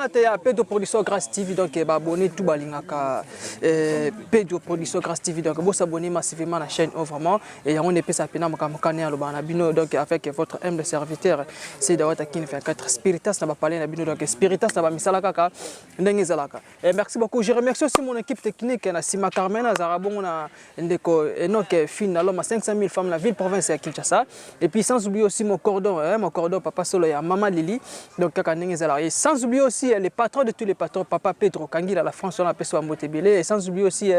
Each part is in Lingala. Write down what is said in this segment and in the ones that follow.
Internaute ya Pedro Production Grâce TV, donc ba abonné tout balingaka Pedro Production Grâce TV, donc bo s'abonner massivement na chaîne oh, vraiment et yango ne pesa pena makambo kane ya loba na bino, donc avec votre humble serviteur c'est Dawata Kin 24 Spiritas na ba parler na bino, donc Spiritas na ba misala kaka ndenge ezalaka. Et merci beaucoup, je remercie aussi mon équipe technique na Sima Carmen azara bongo na ndeko Enoch Fina, l'homme à 500 000 femmes la ville province ya Kinshasa, et puis sans oublier aussi mon cordon, hein, mon cordon papa Solo ya Mama Lili, donc kaka ndenge ezalaka. Et sans oublier aussi le patron de tous les patrons, papa Pedro Kangila la France on appelle ça Motebele, et sans oublier aussi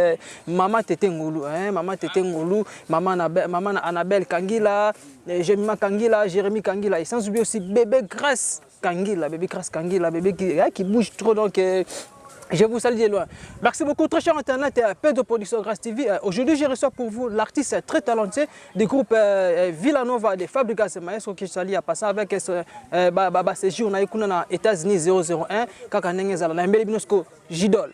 Mama Tete Ngolu, hein, Mama Tete Ngolu, Mama Annabelle, Mama Annabelle Kangila, Jemima Kangila, Jérémy Kangila, et sans oublier aussi bébé Grâce Kangila, bébé Grâce Kangila, bébé qui, hein, qui bouge trop, donc je vous salue de loin. Merci beaucoup, très cher internaute, Pedro Production Grâce TV. Aujourd'hui, je reçois pour vous l'artiste très talentueux du groupe Villanova de Fabregas Maestro qui salue à passer avec séjour na kuna États-Unis 001 kaka ndenge zala na mbeli binosko Jidol.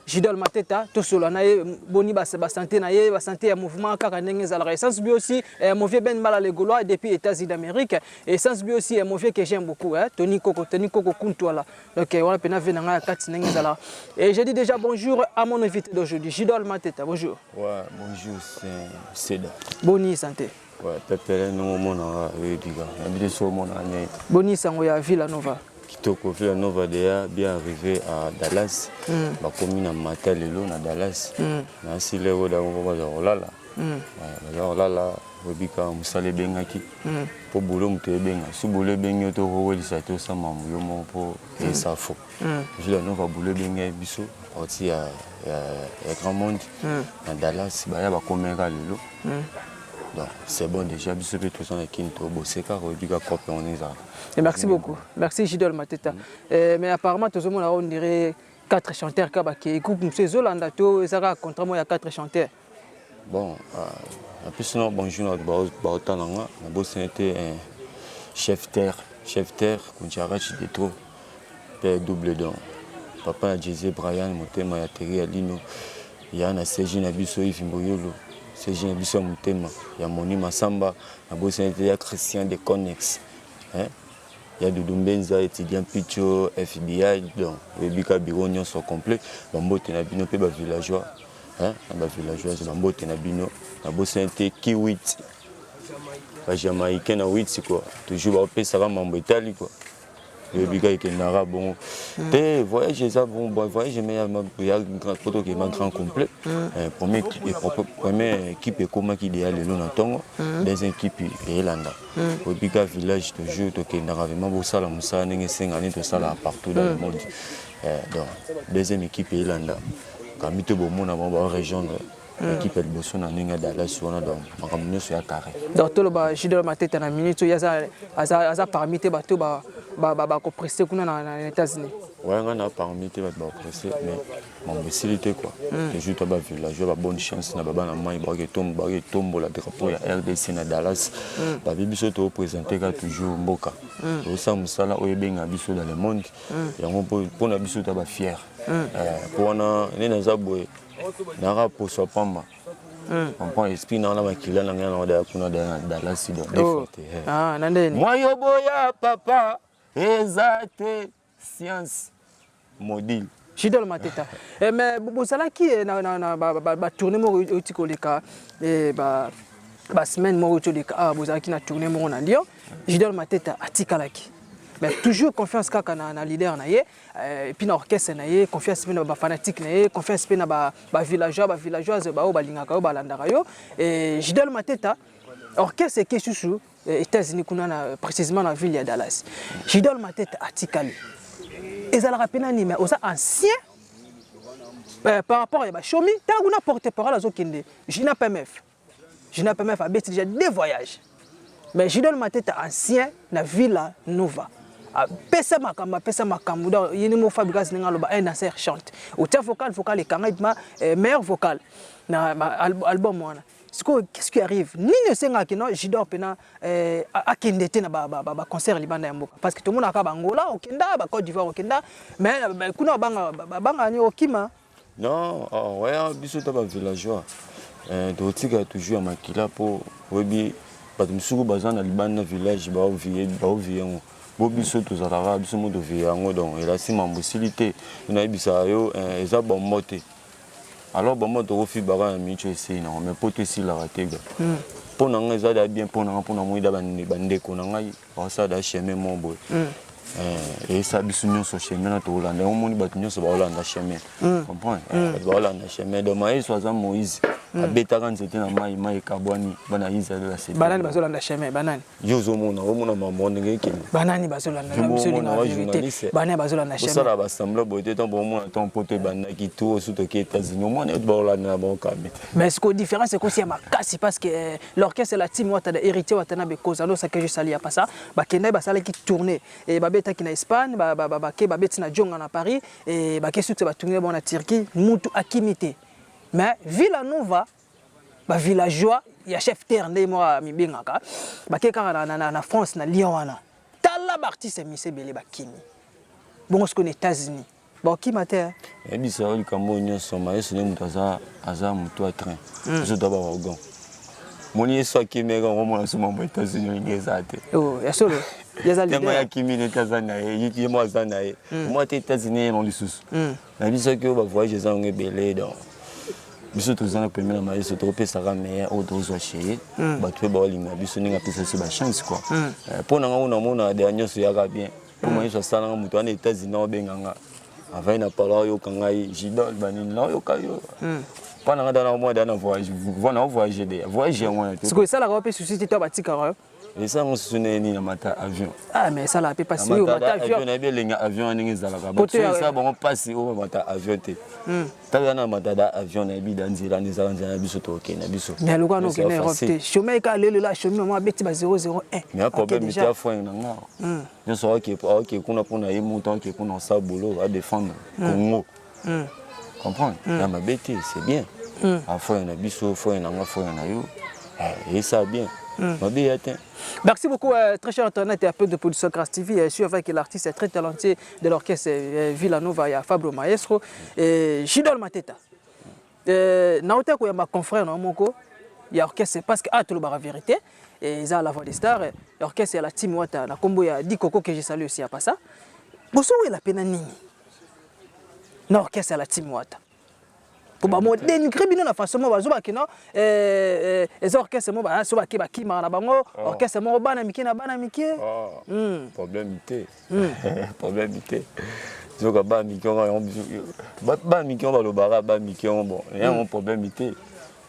Jidol Mateta tosolo na ye boni ba santé na ye ba santé ya mouvement kaka ndenge zala. Et sans oublier aussi mon vieux Ben Mala le Gaulois depuis États-Unis d'Amérique, et sans oublier aussi mon vieux que j'aime beaucoup, hein, Tony Koko, Tony Koko Kuntwala. Donc voilà pena ve nanga kati ndenge zala. Et je dis déjà bonjour à mon invité d'aujourd'hui, Jidol Mateta. Bonjour. Ouais, bonjour, c'est Seda. Boni santé. Ouais, pepele no mona oyebiga. Nabide so mona anye. Boni sango ya Villanova. Kitoko Villanova déjà bien arrivé à Dallas. Bakomi na matin lelo na Dallas. Na sile oyo dango baza kolala. Baza kolala oyebika mosala ebengaki. Po boulot moto ebenga. So boulot ebengi yo to kowelisa te osama yo moko po esa faux. Villanova boulot ebengi biso parti ya Grand Monde na Dallas baya bakomeka lelo. Donc c'est bon déjà biso pe toza na kini to boseka oyebika kope on ezala. Et merci beaucoup. Merci Jidol Mateta. Mais apparemment tout le monde on dirait 4 chanteurs ka ba ke groupe monsieur Zolanda to ezaka contrat moi ya 4 chanteurs. Bon, en plus non bonjour na ba otananga na bossé chef terre Kuncharachi de trop père double don. Papa na José Brian motema ya Terry Alino ya na CG na biso Yves Mboyolo CG na biso motema ya Moni Masamba na bossé ya Christian de Connex, hein, ya Doudou Mbenza étudiant Picho FBI, donc ebika bureau nyonso complet bambote na bino pe ba villageois, hein, ba villageois bambote na bino na bossé te Kiwit ba Jamaïcain na wit quoi toujours ba pesa ka mambo etali quoi ebika ekendaka bongo te voyage eza bon, bon voyage mais ya grand poto ke ma grand complet. Première équipe ekomaki idéal lelo na ntongo, deuxième équipe eyelanda obika village toujours tokendaka vraiment bosala mosala ndenge esengani tosala partout dans le monde. Donc deuxième équipe eyelanda kambi te bomona bango ba rejoindre équipe ya liboso na ndenge ya Dallas wana, donc makambo nyonso ya carré. Donc toloba Jidol Mateta na minute oyo aza parmi te bato bakopresse kuna na États-Unis. Ouais, nga na parmi te bato bakopresse, mais mambo esili te quoi. Toujours to ba villageois ba bonne chance na baba na mai bakoki tombola drapeau ya RDC na Dallas. Babi biso toprésente ka toujours mboka tosala mosala oyo ebenga biso dans le monde yango mpona biso to ba fier po wana nde naza boye naka poso pamba comprend esprit na wana makila na ngai na oda kuna da Dallas donc défaite. Ah, na ndeni moyo boya papa eza te science modile. Jidol Mateta. Mais bozalaki na ba tournée moko euti koleka, ba semaine moko euti koleka, ah bozalaki na tournée moko na Lyon. Jidol Mateta atikalaki. Mais toujours confiance kaka na leader na ye, et puis na orchestre na ye, confiance pe na ba fanatique na ye, confiance pe na ba villageois, ba villageoises ba oyo balingaka yo, balandaka yo. Et Jidol Mateta orchestre eke susu États-Unis kuna na précisément na ville ya Dallas. Jidol Mateta atikali. Ezalaka pe nani mais oza ancien par rapport à ba Shomi, tango na porte-parole azokende Gina PMF. Gina PMF a déjà deux voyages. Mais Jidol Mateta ancien na Villa Nova. Pesa makambo, pesa makambo donc yini mo Fabregas ninga loba un danseur chante. Otia vocal vocal ekanga ma meilleur vocal na album wana. Siko qu'est-ce qui arrive? Nini osenga ki non Jidol pena akende te na ba concert libanda ya mboka parce que tout le monde aka ba Angola okenda ba Côte d'Ivoire okenda mais kuna banga banga ni okima. Non, oh, ouais, biso ta ba villageois. Totika toujours ya makila po oyebi bato mosusu baza na libanda village baovie yango. Bo biso tozalaka biso mo tovie yango, donc elasi mambo esili te. Nayebisaka yo, eza bombo te. Alors bombo tokofi baka na micho esili nango, mais poto esilaka te ga. Mpo na ngai eza da bien, mpo na ngai, mpo na moi da bandeko na ngai bakosala da chemin mo boye. Eyesa biso nyonso chemin na tokolanda yango. Omoni, bato nyonso bakolanda chemin, comprendre? Bato bakolanda chemin. Donc Mayeso aza Moïse, abetaka nzete na mai, mai ekabwani, bana Israele basepeli. Banani bazolanda chemin? Banani? Yo ozomona, omona mambo ndenge ekende. Banani bazolanda? Na biso linga vérité, banani bazolanda chemin? Osala basemblant boye te. Ntango bomona, ntango poto ebandaki to osu toke États-Unis, omona ete baolanda na bango kame. Mais ce que différence ekosi ya makasi, parce que l'orchestre la team Wata, Héritier Watanabe, Cosa Nostra que je salue ya pasa, bakendaki, basalaki tournée e babetaki na Espagne, bake babeti na Jonga na Paris e bake suki batourné bango na Turquie. Mutu akimi te. Mais Villa Nova, bavillageois ya chef terre nde moko amibengaka, bake kaka na France, na Lyon wana. Tala, baartiste mise ebele bakimi bongo. Sikoyo na États-Unis bakokima te? Yebisa yo likambo oyo nyonso, Mayeso nde moto aza moto ya train, biso toza bawagon. Moni Yesu akimeka yango, mona so mambo États-Unis olingi eza te. Oh, ya solo. Ntango akimi neti aza na ye, ye mo aza na ye mwa te. États-Unis ye no lisusu na biso soki oyo bavoyage eza yango ebele. Donc biso toza na pembeni na Mayeso, tokopesaka meilleur oyo tozwa chez ye. Bato mpe baolinga biso ndenge apesa biso bachance quoi. Mpo na nga, oyo namona deya nyonso eyaka bien, mpo Mayeso asalanga moto wana. États-Unis aobenga nga avai na palo, aoyoka ngai jidol banini, naoyoka yo mpa na nga da na mwa da na voyage, na voyage deya voyage yango wana te. Sikoyo esalaka mpe susi te to batikaka yo? Esango susu ndenge nini? Na mata avion. Ah, mais esalaka mpe pasi oyo mata avion. Nayebi elenga avion wana ndenge ezalaka. Bato esala bango mpasi oyo bamata avion te. Ntango ya na mata da avion, nayebi da nzela nde ezala nzela na biso, tokokende na biso. Mais lokola nokende Europe te, chômeur ka lelo la chômeur moko abeti ba 001. Mais problème te, afrère na nga nyonso aoke kuna mpona ye moto aoke kuna osala boulot, adéfendre Congo, comprendre ya mabe te, c'est bien. Afrère na biso, frère na nga, frère na yo, esa bien, mabe ya te. Merci beaucoup, très cher internaute et un peu de Production Grâce TV. Je suis avec l'artiste très talentueux de l'orchestre Villanova, il y a Fabro Maestro et Jidol Mateta. Nauta koyamba confrère na moko ya orchestre, parce que ah, tout la vérité et ils la voix des stars, orchestre ya la team Wata na kombo ya Dikoko que je salue aussi à passa. Boso la pena nini na orchestre ya la team Wata? Po bamo dénigrer bino na façon moko bazobaki no eza orchestre moko so bake bakimaka na bango, orchestre moko bana mike na bana mike. Problème te, problème te. Zoka bana mike yango, bana mike yango balobaka bana mike yango. Bon, yango problème te.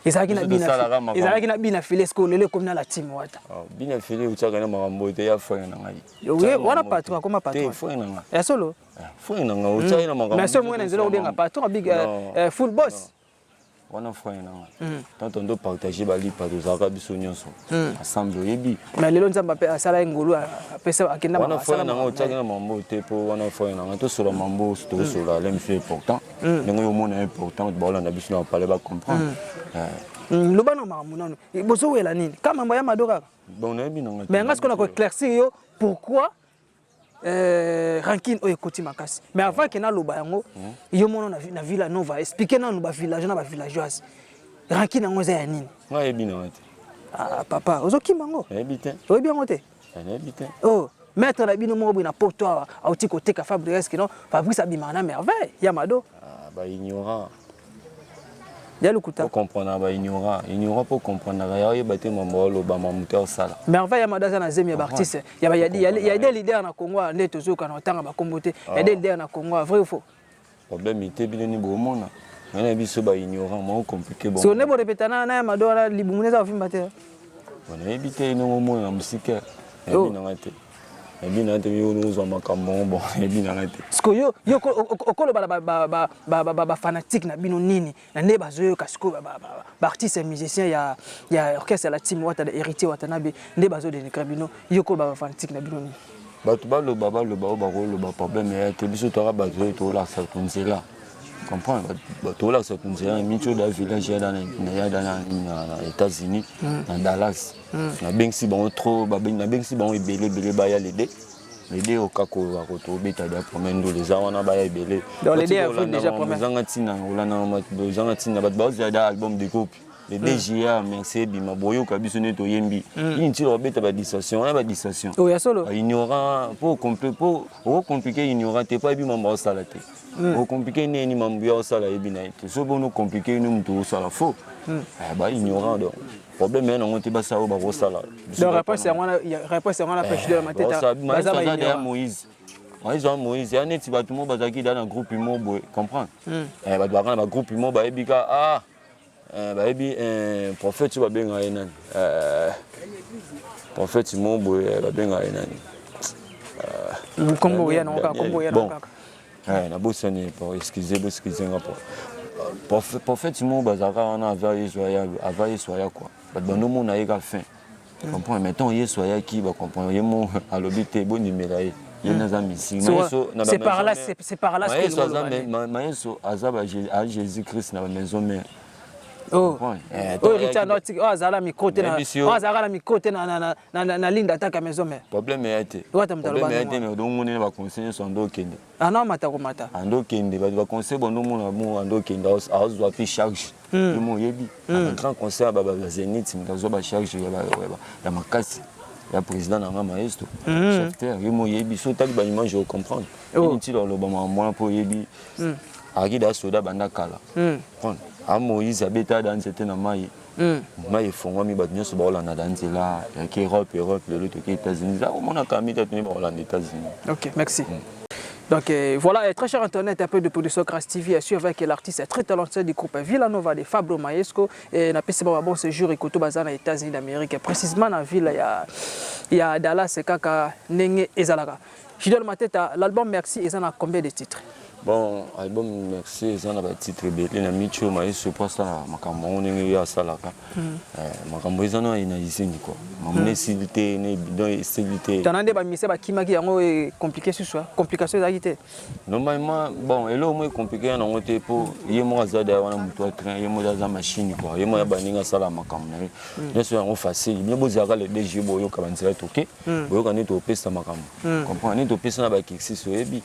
Ezalaki na bina file, sikoyo lelo ekomi na la team Wata. Bina file otiaka na makambo te ya frère na ngai. Wana patron akoma patron. Te, frère na ngai. Ya solo. Frère na ngai otiaki na makambo. Mais so mwana nzela obenga patron big full boss. Wana frère na ngai. Tant tondo partage balipa, tozalaka biso nyonso ensemble, oyebi. Mais lelo Nzambe ape asala ye ngolu, apesa akenda. Wana frère na ngai, otiaki na mambo te, mpo wana frère na ngai. Tosola mambo, tosola le miso important ndenge oyo omona important, baolanda biso na bapale, bacomprendre. Loba na makambo nano, bozowela nini? Ka mambo ya Mado kaka. Bon, nayebi na ngai. Mais nga sikoyo na koéclaircir yo pourquoi rancune oyo ekoti makasi. Mais avant ke naloba yango, yo mono na Villa Nova, explique nanu bavillage na bavillageoise, rancune yango eza ya nini? Ngai yebi na ngai te. Ah, papa, ozokima yango. Nayebi te. Oyebi yango te? Nayebi te. Oh, maître na bino moko boye na poto awa auti koteka Fabrice kino Fabrice abimaka na Merveille ya Mado. Ah, baignorant. Ya lokuta. Ocomprendre, baignorant, ignorant mpo comprendre ya oyeba te mambo oloba, mamu te osala. Merveille ya Mado aza na zemi ya baartiste ya des leaders na Congo nde tozoyoka na otanga bakombo te, ya des leaders na Congo. Vrai ou faux? Problème te, bino ni bomona ngai na biso baignorant moko compliqué. Bon, so nde borepeta na ya Mado wana, libumu eza kofimba te. Nayebi te, ndenge omona na mosika, nayebi nanga te, nayebi nanga te. Yo ozwa makambo yango, bon, nayebi nanga te. Sikoyo yo okoloba na bafanatique na bino nini na nde bazoyoka sikoyo baartiste musicien ya orchestre ya la team Wata, Héritier Watanabe, nde bazodénigre bino? Yo koloba bafanatique na bino nini? Bato baloba, baloba oyo bakoloba, problème eya te. Biso toyaka bato oyo tolakisa to nzela, comprendre? Tolakisa to nzela na miti oyo da village ya da na États-Unis, na Dallas. Nabengisi bango trop, nabengisi bango ebele ebele, baya lede lede oyo kaka oyo tobeta da premier ndolo eza wana, baya ebele. Ezanga ntina, olanda ezanga ntina. Bato bazozela da album de groupe. Le DGA, merci ebima, boyoka biso nde toyembi. Inutile obeta ba distraction, wana ba distraction. Oh, ya solo. Ba ignorant, po compli po oko compliquer ignorant te, po ayebi mambo osala te. O compliquer nini mambo ya osala yebi na ye te. So bono compliquer ni mutu osala faux. Eh, ba ignorant donc. Problème ya nango te, basala oyo bakosala. Donc réponse yango wana, réponse yango wana, pêche de la mateta. Baza ba ignorant. Moïse. Moïse wa Moïse, ya neti bato mo bazalaki da na groupe mo boye, comprendre? Eh, bato bakana ba groupe mo bayebi ka ah eh, bayebi eh, prophète oyo babengaka ye nani, eh, prophète mo boye babengaka ye nani? Kombo oya nango kaka, kombo oya nango kaka. Eh, nabosani po, excuse, boexcuse nga po. Prophète mo bazalaka wana avant Yesu aya, avant Yesu aya quoi. Bato bandomona ye ka fin. Comprendre? Mais ntango Yesu ayaki, bacomprendre ye mo alobi te bondimela ye. Ye naza misi. C'est par là, c'est par là. Mayeso aza, Mayeso aza ba Jésus Christ na ba maison mère. Oh, oyo Richard Noti, oyo azala micro te, oyo azalaka na micro te na ligne d'attaque ya maison mère. Problème eya te. Wata moto aloba. Problème eya te, mais odomoni na baconseil nyonso ando okende. Ana mata komata. Ando okende, bato baconseil bondomona mo ando okende, azwa mpe charge. Yo mo oyebi un grand concert ba Zénith, moto azwa bacharge ya makasi ya président na nga maestro chef terre. Yo mo oyebi, so otali baimage ocomprendre inutile oloba makambo wana mpo oyebi akaki da soda banda kala. A Moïse abeta da nzete na mai, mai efongwami, bato nyonso baolanda da nzela yaki Europe, Europe lelo toki États-Unis, za omonaka mitatu nde baolanda États-Unis. Ok, merci. Donc voilà, très cher internet, un peu de production Grâce TV, suis avec l'artiste très talentueux du groupe Villanova de Fabro Maesco et na pesi ba bon séjour ekoto baza na États-Unis d'Amérique, précisément na ville ya Dallas kaka ndenge ezalaka. Jidor Mateta, l'album Merci eza na combien de titres? Bon, album Merci eza na batitre ebele na micho mayeso po asala makambo yango ndenge ye asalaka. Makambo eza na na usine quoi, makambo na esili te, donc esili te. Tana nde bamise bakimaki yango compliqué susu, complication ezalaki te? Normalement, bon, eloko moko ecompliqué ya nango te, mpo ye moko aza daya wana moto ya train, ye moko aza machine quoi, ye moko ya baninga asala makambo na ye nyonso yango facile. Bino bozalaka le DG, boyoka banzela toke, boyoka nde topesa makambo, comprendre nde topesa na bakixis, oyebi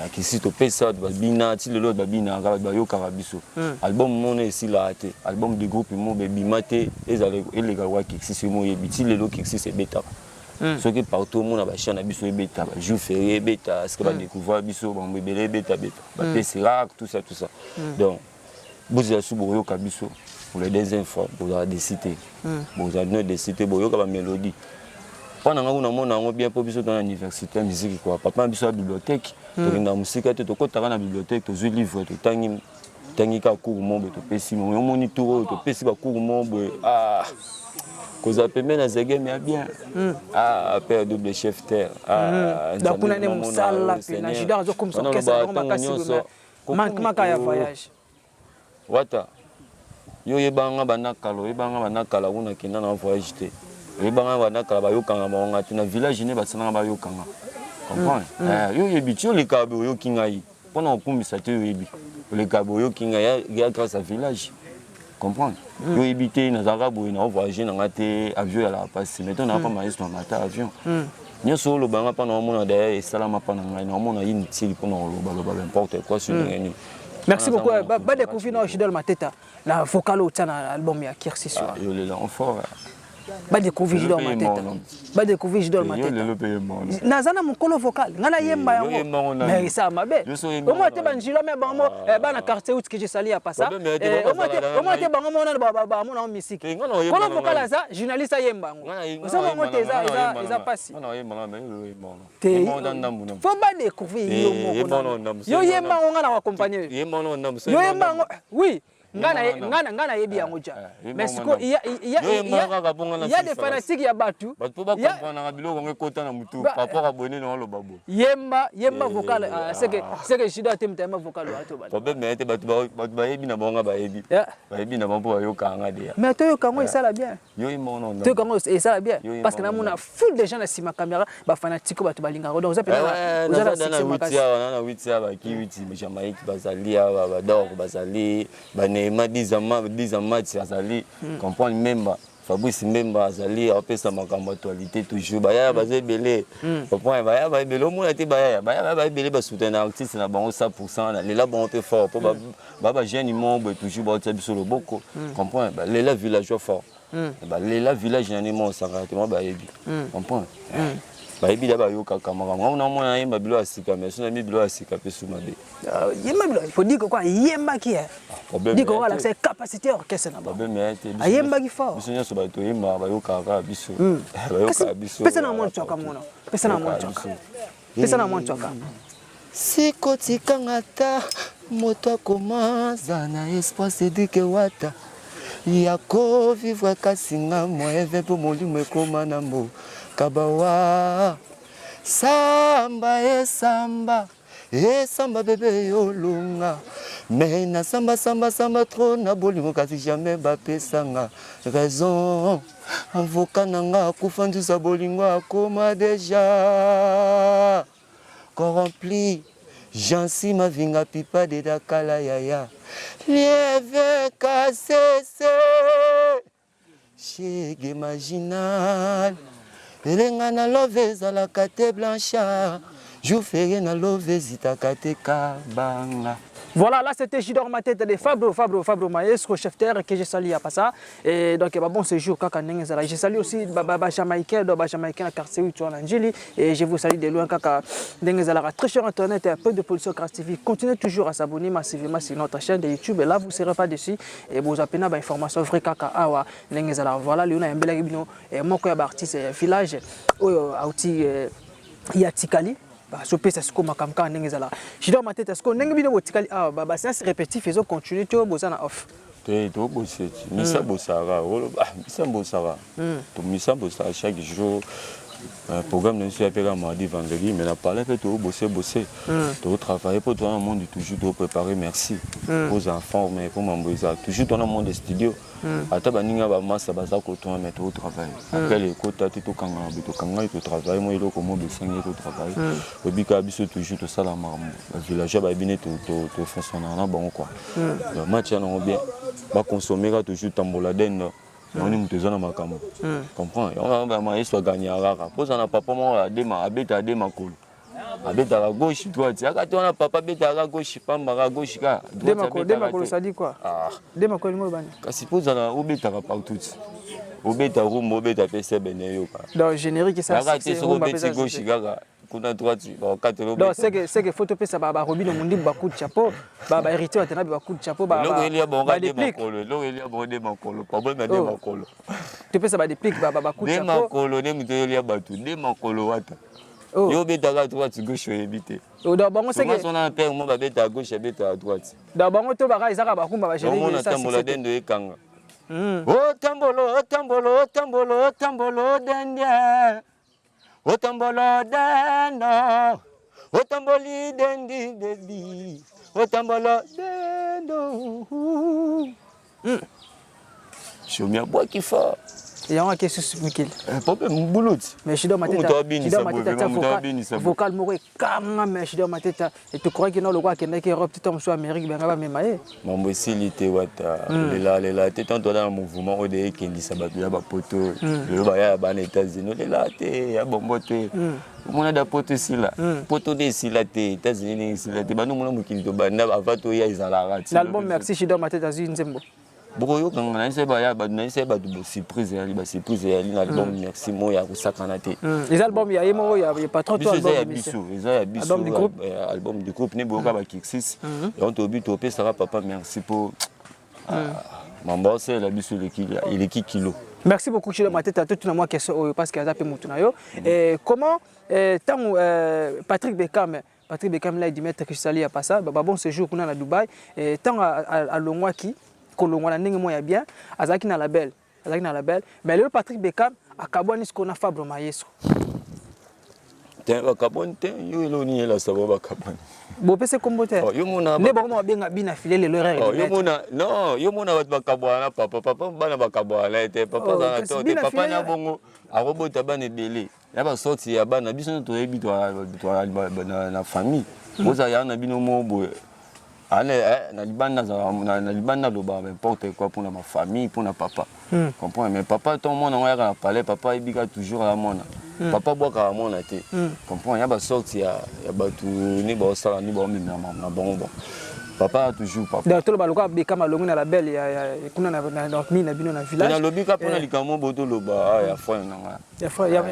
akisi topesa bato babina ti lelo, bato babinaka, bato bayokaka biso. Album mona esilaka te, album de groupe mo bebima te, ezala eleka kwa kixis. Yo mo oyebi ti lelo kixis ebetaka soki partout omona bachan na biso ebeta, bajour férié ebeta, ce que badécouvrir biso bango ebele ebeta beta bapesi rare, tout ça, tout ça. Donc bozela su boyoka biso pour la deuxième fois, bozala déçus te, bozala bino déçus te, boyoka bamélodie. Mpo na nga kuna mona yango bien, mpo biso toza na université ya musique quoi. Papa na biso ya bibliothèque, tokendaka mosika te, tokɔtaka na bibliothèque, tozwi livre, totangi tangi kaka cours mo boye, topesi mo. Omoni tour oyo topesi bacours mo boye, ah, kozala pembeni na zegeme ya bien, ah, père double chef terre. Ah, donc kuna nde mosala pena Jidor azokomisa orchestre yango makasi, manquement kaka ya voyage. Wata, yo oyebanga banda kala, oyebanga banda kala kuna kenda na voyage te, oyebanga banda kala, bayokanga bango nga te na village nde basalanga bayokanga, comprendre? Yo oyebi ti olekaka boye, oyoki ngai mpona kokumbisa te, oyebi olekaka boye, oyoki ngai ya grâce à village, comprendre? Yo oyebi te nazalaka boye na voyage na nga te, avion ezalaka mpasi, mais to naa pa maestro na mata avion nyonso olobanga mpa na omona daya esalama mpa na ngai, naomona inutile mpona kolobaloba n'importe quoi sur ndenge nini. Merci beaucoup. Ba découvrir na Jidor Mateta na vocal otia na album ya Kirsis. Yo lela en fort. Ba découvrir Jidor Mateta. Ba découvrir Jidor Mateta. Naza na mokolo vocal. Nga na yemba yango. Mais ça mabe. Au moins te banjilo mais bango bana quartier out que je sali ya pasa. Au moins te bango mona ba ba mona musique. Kolo vocal aza journaliste ayemba yango. Ozo mongo te eza eza eza pasi. Te faut ba découvrir yo moko. Yo yemba ngo, nga na accompagner. Yo yemba yango. Oui. Nga nayebi yango ja, mais siko il y a des fanatiques ya bato. Bato mpo bakomprenaka biloko yango ekota na mutu par rapport à boye nini oloba boye. Yemba, yemba vocal, c'est que Juda te mutu ayemba vocal wana to. Problème ya te, bato bayebi na bango, nga bayebi, bayebi na bango mpo bayokaka nga deya. Mais toyoka yango esala bien. Yo yemba ngo. Toyoka yango esala bien, parce que namona foule de gens na nsima caméra, bafanatique, bato balingaka, donc oza mpenza oza na succès makasi awa na witi awa, baki witi Jamaïque bazali awa, bador bazali, baneema dizamati azali, comprendre? Memba. Fabrice Mbemba azali apesa makambo actualité toujours bayaya baza ebele comprendre bayaya ba ebele omona te bayaya bayaya ba ebele ba soutenir artiste na bango 100% na lela bango pe fort po ba ba ba jeune moko boye toujours baotia biso loboko comprendre ba lela villageois fort ba lela village na nemo osangana te mwa bayebi comprendre bayebi da bayokaka makambo ngai namona yemba bilo ya sika mais so nayebi bilo ya sika mpe su mabe yemba bilo faut dire quoi yembaki problème Diko wana alakisa capacité ya orchestre na bango. Problème ya te. Ayembaki fort. Biso nyonso bato toyembaka bayokaka kaka biso. Bayokaka biso. Pesa na mwa ntswaka mona. Pesa na mwa ntswaka. Pesa na mwa ntswaka. Siko tikanga ata moto akomaza na espoir Cédric Wata ya ko vivre kasi nga moyen ve mpo molimo ekoma na mbo kabawa samba esamba Eh samba bebe yo longa mais na samba samba samba trop na bolingo kasi jamais bapesa nga raison avocat na nga akufa nzuza bolingo akoma deja corrompli Jansi Mavinga pipa de dakala yaya lieve kasese Chegue marginal Elenga na love ezalaka te Blanchard Jour ferie na love ezitaka te Kabanga. Voilà, là c'était Jidor Matete de Fabro, Fabro, Fabro Maestro, chef terre que je salue à Passa. Et donc, bah, bon séjour, Kaka Ndenge Zala. Je salue aussi bah, bah, bah, Jamaïcain, bah, Jamaïcain, quartier 8, Ndjili. Et je vous salue de loin, Kaka Ndenge Zala. Très cher internet et un peu de production Grâce TV. Continuez toujours à s'abonner massivement sur notre chaîne de YouTube. Et là, vous ne serez pas déçus. Et vous appelez ba information vrai kaka awa ndenge ezala voilà lelo nayambelaki bino eh, moko ya baartiste ya village oyo auti eh, ya tikali bazopesa sikoyo makambo kaka ndenge ezalaka jidor mateta sikoyo ndenge bino botikali awa baséance répétif ezo continue to boza na off te toboseti misa bosaka oloba misa bosaka misa bosaka chaque jour programme na biso ya mpe kaka mardi vendredi mais na parle mpe tobose bose totravaille mpo toza na monde toujours topréparé merci kozala forme mpo mambo eza toujours toza na monde studio ata baninga bamasa baza kotona mais totravaille appel ekota te tokangana boye tokangani totravaille mwa eloko mo besangi totravaille obika biso toujours tosala makambo bavillageois bayebi ne tofonctionnaka na bango quoi match ya nango bien baconsommeka toujours tambola dendo yango nde moto eza na makambo comprend yango bama yesu aganyaka kaka mpoza na papa moko adema abeta ade makolo abetaka gauche droite yaka te wana papa abetaka gauche pamba ka gauche ka droite makolo ça dit quoi ah de makolo ngo bani kasi mpoza obetaka partout obeta rumba obeta mpe sebene eyoka donc générique ça yaka te soki obeti gauche kaka kuna droite bakatelo donc c'est que faut topesa ba Robino Mundibu ba coup de chapeau ba ba héritier Watanabe ba coup de chapeau ba eloko elia bango ka de makolo eloko elia bango de makolo problème ya de makolo topesa ba déplic ba ba coup de chapeau de makolo nde moto elia bato de makolo wata yo obetaka droite gauche oyebi te donc bango c'est que sona père mo babetaka gauche abetaka droite donc bango to baka ezaka bakumba ba générique omona tambola dendo ekanga otambolo otambolo otambolo otambolo dende Otambolo dendo, otamboli dendi baby, otambolo dendo. Shomi abwaki fort. Yango ake susu mikili. Problème mbuluti. Mais Shida Mateta, Shida Mateta vocal, vocal moko ekanga mais Shida Mateta et tu crois que non lokwa akendaki Europe tout mosusu Amérique banga bamema ye. Mambo esili te wata lela lela te tant toza na mouvement oyo de ekendisa bato ya bapoto lelo baya ya bana États-Unis olela te ya bombo te omona da poto esila poto nde esila te États-Unis ndenge esila te banda omona mokili tobanda avant toya ezalaka ti l'album Merci Shida Mateta azwi nzembo bokoyokanga nayebisa baya bato nayebisa bato surprise eyali basurprise eyali na album Merci mo ya kosakana te eza album ya ye moko ya patron to eza ya biso eza ya biso album du groupe ne boyoka bakixis yango toyebi topesaka papa merci mpo mambo aosalela biso eleki kilo. Merci beaucoup Chilo Mateta totuna mwa question oyo parce que aza mpe motu na yo. Comment ntango Patrick Beckham Patrick Beckham là Dimitri Kisali ya passa ba bon séjour kuna na Dubaï ntango alongwaki kolongwa na ndenge moko ya bien azalaki na label azalaki na label mais lelo Patrick Beckham akabwani sikoyo na Fabro Mayeso. Te bakabwani te yo eloko nini elasa bango bakabwani bopesa kombo te nde bango babenga bina file lelo erreur yo mona non yo mona bato bakabwana na papa papa bana bakabwana na ye te papa azala na to te papa na bongo akobota bana ebele ya basorti ya bana biso nyonso toyebi na famille bozala ya na bino moko boye. Ale eh, na libanda na libanda alobaka n'importe quoi mpona ma famille, mpona papa. Comprendre? Mais papa, ntango mwana yango ayaka na palais, papa ayebi kaka toujours aya mwana. Papa abwakaka mwana te. Comprendre? Ya basorte ya bato nde baosala nde baomemela na bango. Bon, papa a toujours papa. Donc toloba lokola Beka malongi na label ya kuna na nini na bino na village. Nalobi ka mpona likambo bo toloba ya frère na ngai. Ya frère ya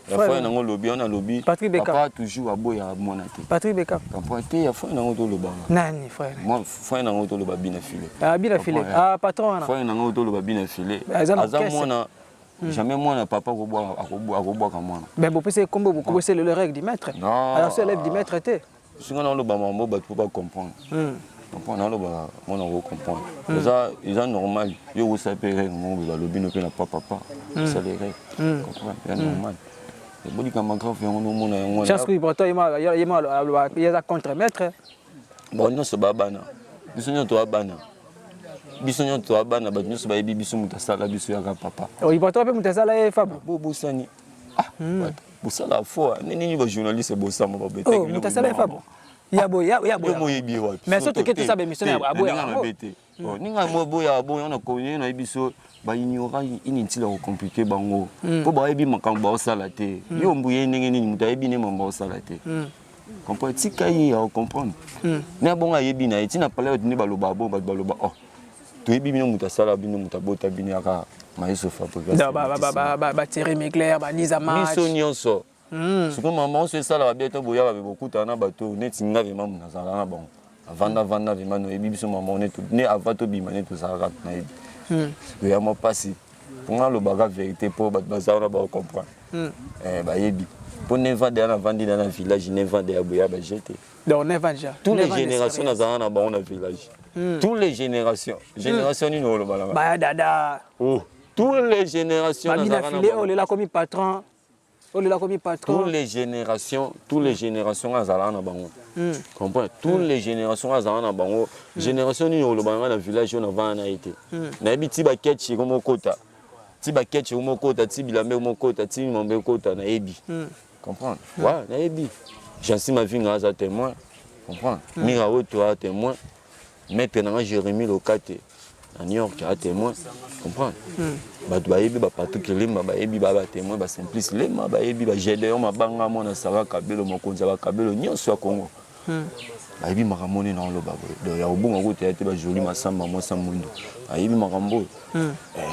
ya frère nango lobi wana, alobi Patrick Beka. Papa toujours aboyaka mwana te. Patrick Beka. Comprendre te? Ya frère nango tolobaka. Nani frère? Moi, frère nango toloba bina file. Ah, bina file, ah, patron wana. Frère nango toloba bina file. Aza mwana, jamais mwana papa akobwaka mwana. Mais bopesa kombo, bokobosela le règle du maître. Non. Alors so élève du maître te. Singa naoloba mambo bato mpo bacomprendre. Comprendre? Naoloba mwana kocomprendre, eza normal. Yo okosala mpe règle moko boye, balobi no mpe na papa osala règle. Comprendre? Eza normal, ebolikama grave yango nomona yango. Chance que pourtant ye ma aloba ye aza contre maître. Bango nyonso babana, biso nyonso toya bana, biso nyonso toya bana. Bato nyonso bayebi biso, moto asala biso yaka papa. Ibrator mpe moto asala ye Fabro. Bobosani bosala fo nini? Bajournaliste bosama. Moto asala ye Fabro ya boye ya boye. Moyebi ye wapi? Mais so toke tosala baémission ya aboya. Mabe te, ninga boya boya na koye na biso. Baignorant inutile ya kocompliquer bango mpo bayebi makambo baosala te. Yo mbuye ndenge nini moto ayebi nde mambo baosala te? Comprendre? Tika ye ya kocomprendre ne bongo ayebi na ye ntina pale. Bato nde baloba bon, bato baloba: "Oh, toyebi bino, moto asala bino, moto abota bino yaka Maestro Fabrigas." Bathierry Mugler, Baliza Match. Biso nyonso sikoyo mama oso esalaka bien to boyaka be bokutana na bato neti nga. Vraiment, nazala na bango, avanda vanda. Vraiment, noyebi biso mama ne avant tobima ne tozalaka, nayebi sikoyo ya mwa mpasi mpo nga alobaka vérité mpo bato baza wana bakocomprendre, bayebi mpo 9 ans deya navandi na village, 9 ans deya boya baje te. Donc 9 ans déjà. Toutes les générations nazalaka na bango na village, toutes les générations. Génération nini oloba nanga? Baya dada. Oh, toutes les générations. Babina file oyo lela komi patron, oyo lela komi patron. Toutes les générations, toutes les générations azalaka na bango. Comprends? Toutes les générations azalaka na bango. Génération nini oloba nanga na village oyo navanda na ye te? Nayebi ti baketchi ekomokota, ti baketchi ekomokota, ti bilamba ekomokota, ti mambo ekota, nayebi. Comprendre? Ouais, nayebi. Jansi Mavinga aza témoin. Comprendre? Mira Oto aza témoin. Maître nanga Jérémy Lokate na New York aza témoin. Comprendre? Bato bayebi, baPatrik Lemba bayebi, baa batémoin, baSimplice Lema bayebi, baGédéon Mabanga, mwana Sara Kabelo, mokonzi ya bakabelo nyonso ya Congo, bayebi makambo nini naoloba boye. Donc ya kobonga kuta te, bajoli Masamba, mwasa mwindo ayebi makambo oyo.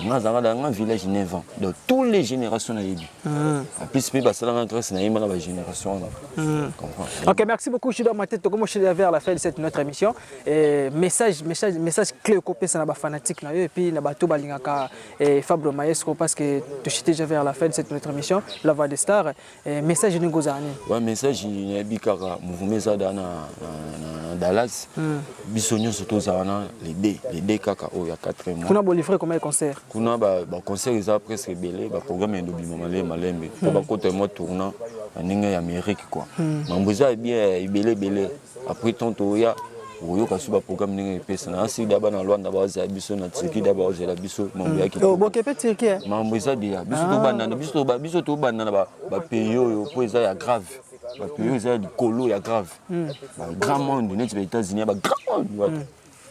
Nga azalaka nga village 9 ans, donc toutes les générations nayebi. En plus mpe basalanga grâce, nayemba na bagénération wana. Comprends? Ok, merci beaucoup. Je suis dans ma tête. Comme je suis vers la fin de cette notre émission, et message, message, message clé kopesa na ba fanatique na yo et puis na bato balingaka et Fabro Maestro, parce que tu suis déjà vers la fin de cette notre émission, La Voix des Stars. Et message ni gozani. Ouais, message nayebi kaka mouvement eza da na Dallas. Biso nyonso tozala na les deux kaka oyo ya 4 mois. Kuna bo livrer combien de concerts? Kuna baconcert eza presque ebele, baprogramme endobima malembe malembe mpo bakota mwa tournant na ndenge ya Amérique quoi. Mambo eza bien ebele ebele. Après tant toya oyoka so baprogramme ndenge epesa na asili da bana Lwanda bazela biso, na Turquie da bazela biso, mambo ya kitoko. Boke pe Turquie? Mambo eza deya. Biso tobanda na bapays oyo mpo eza ya grave, bapays oyo eza ya likolo ya grave, bagrand monde neti baÉtats-Unis, ya bagrand monde wato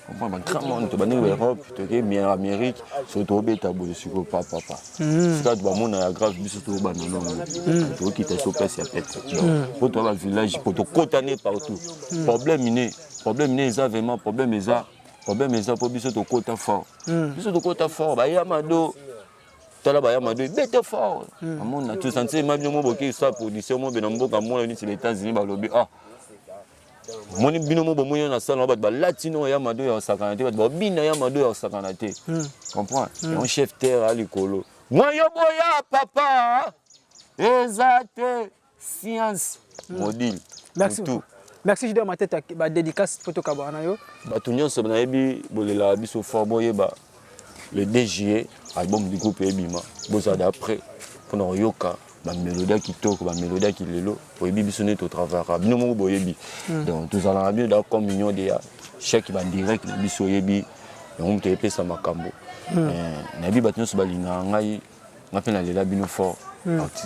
comprendre, bagrand monde to bandenge baEurope, toke Amérique. Soki tobeta boye sikoyo papapa, sika to bamona ya grave, biso tobanda nano, tokita so place ya pete mpo toya bavillage mpo tokota ne partout. Problème ne eza vraiment problème, eza problème, eza mpo biso tokota fort, biso tokota fort. Bayamado, tala bayamado ebete fort, amona tosentir ma bino mo boke sa production mo be na mboka mona neti ba États-Unis, balobi: "Ah, moni bino mo bomoni na sala bato balati no ya mado ya kosakana te, bato babina ya mado ya kosakana te." Comprendre? Yango chef terre a likolo mwayo boya papa eza te science modile. Merci beaucoup. Merci Jidor Mateta, ba dédicace photo kabana yo. Bato nyonso nayebi bolelaka biso fort, boyeba le 2 juillet album du groupe ebima. Bozala d'après mpona koyoka bamélodie ya kitoko, bamélodie ya kilelo. Oyebi biso nde totravaillaka, bino moko boyebi. Donc tozalaka bino da comme union de ya chaque bandirect na biso, oyebi yango moto eyepesa makambo. Nayebi bato nyonso balingaka ngai, nga mpe nalela bino fort.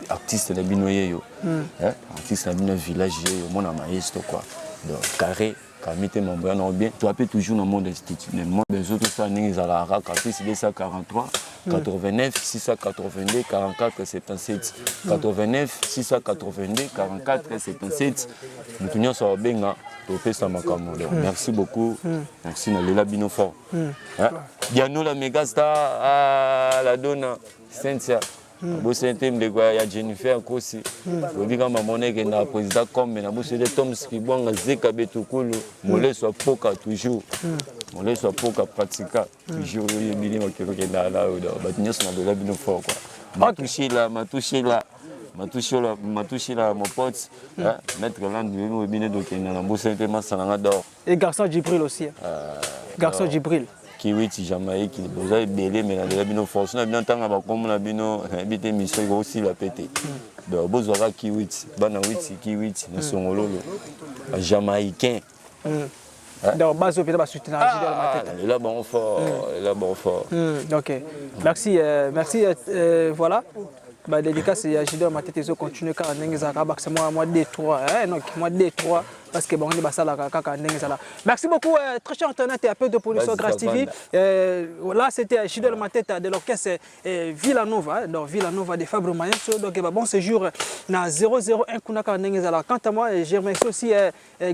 Artiste na bino yeyo, artiste na bino village yeyo, mona maestro quoi. Donc carré. Kami te mambo ya nango bien. Toi pe toujours na monde institut, na monde des autres ça ndenge ezalaka kaka plus 243 89 682 44 77 89 682 44 77 moto nyonso akobenga topesa makambo. Donc merci beaucoup, merci, nalela bino fort. Hein? Diano la megastar, ah, la dona Cynthia, nabosani te ndeko ya Jennifer Nkosi, oyebi kaka mama ekendaka président comme nabosani te Toms Kibwanga Zeka Betukulu Moleso Apoka toujours, Moleso Apoka Pratika toujours, oyebi nde makelo okendaka na yo. Donc bato nyonso nalela bino fort quoi. Matushila, Matushila, Matushila, Matushila, mon pote, hein, maître Land, oyebi nde tokenda, nabosani te masalanga d'or. Et garçon Djibril aussi, hein. Garçon Djibril. Kiwiti Jamaïque, boza ebele, me nalela bino force na bino. Ntanga bakombo na bino nayebi te, mission ekosila pe te. Donc bozwaka kiwiti, bana witi, kiwiti na songololo, jamaïcain. Donc bazo peut-être basoutenir Gilles Mateta. Nalela bango fort, nalela bango fort. Ok, merci, merci. Voilà, ba dédicace ya Gilles Mateta ezo continuer kaka ndenge ezalaka, bakisa mwa 2 3, hein, donc mwa 2 3 parce que bango nde basalaka kaka ndenge ezalaka. Merci beaucoup, très cher internet et appel de production Grâce TV. Là, c'était Gilles Mateta de l'orchestre Villanova, donc Villanova de Fabre Maestro. Donc bah, bon séjour na 001 kuna kaka ndenge ezalaka. Quant à moi, je remercie aussi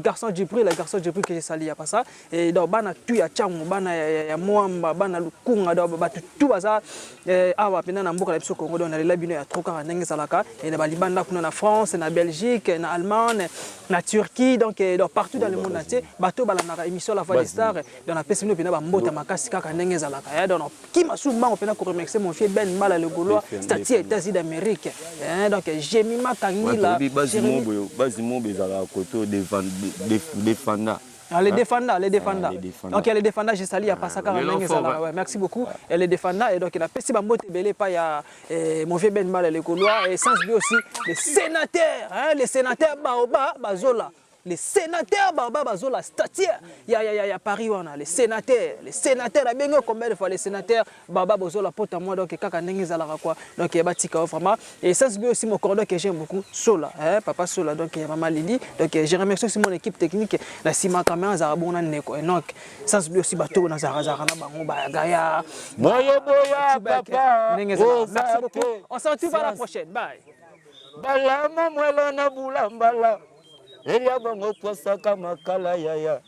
garçon Djibril, garçon Djibril que j'ai sali ya pas ça. Et donc bana tu ya Tchangu, bana ya Mwamba, bana Lukunga, donc bato tout baza awa pena na mboka na biso Congo. Donc nalela bino ya trop kaka ndenge ezalaka. Et na balibanda kuna na France, na Belgique, na Allemagne, na Turquie, donc partout dans le monde entier, bato balandaka émission La Voix des Stars. Donc napesi bino pena bambota makasi kaka ndenge ezalaka. Ya donc kima su mbango pena koremercier mon vieux Ben Mbala le Gaulois, statut États-Unis d'Amérique, hein, donc Jemima Kangila. Bazimobo ezalaka koto defanda. Ah, les défendants, les défendants. Les défendants. Ok, les défendants, j'ai sali à Pasaka. Ouais, merci beaucoup. Et les défendants, et donc il a Pessi Bambo Tebele, pas il y a mon vieux Ben Mbala le Gaulois, et sans oublier aussi les sénateurs, hein, les sénateurs Baoba, Bazola. Les sénateurs Baoba Bazola, statut, il y a, il y a, il y a Paris, on a les sénateurs, bien combien de fois les sénateurs Baba Bozola, pote à moi, donc kaka ndenge ezalaka quoi. Donc il y a batika vraiment. Et sans oublier aussi mon cordon que j'aime beaucoup, Sola, hein, papa Sola, donc il y a maman Lily. Donc je remercie aussi mon équipe technique, la Sima Caméra, Zarabona Neko. Et donc sans oublier aussi bateau na Zara Zara na bango ba Gaya. Boya boya papa. Ndenge ezalaka. Merci beaucoup. On se retrouve à la prochaine. Bye. Balama mwela na bulambala. Elia bango twasaka makala yaya.